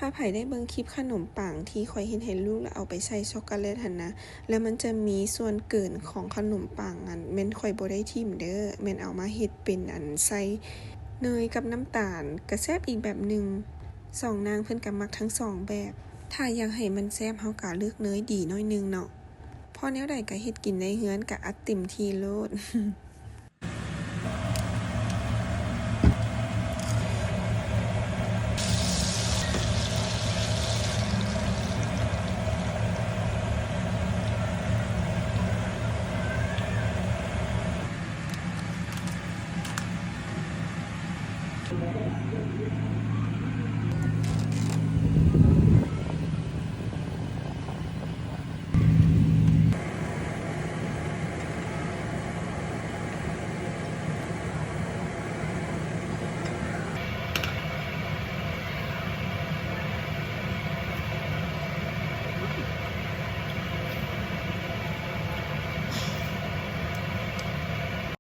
ຖ້າໃຜໄດ້ເບິ່ງຄລິບຂະໜົມປັງທີ່ຂ້ອຍເຮັດໃຫ້ລູກ ແລ້ວເອົາໄປໃສ່ຊັອກໂກແລັດຫັ້ນນະ ແລ້ວມັນຈະມີສ່ວນເກີນຂອງຂະໜົມປັງນັ້ນ ແມ່ນຂ້ອຍບໍ່ໄດ້ຖິ້ມເດີ້ ແມ່ນເອົາມາເຮັດເປັນອັນໃສ່ເນີຍກັບນ້ຳຕານ ກະແຊບອີກແບບໜຶ່ງ. ສອງນາງເພິ່ນກະມັກທັງສອງແບບ. ຖ້າຢາກໃຫ້ມັນແຊບ ເຮົາກະເລືອກເນີຍດີໜ້ອຍໜຶ່ງເນາະ ເພາະແນວໃດກະເຮັດກິນໃນເຮືອນ ກະອັດເຕັມທີ່ໂລດ.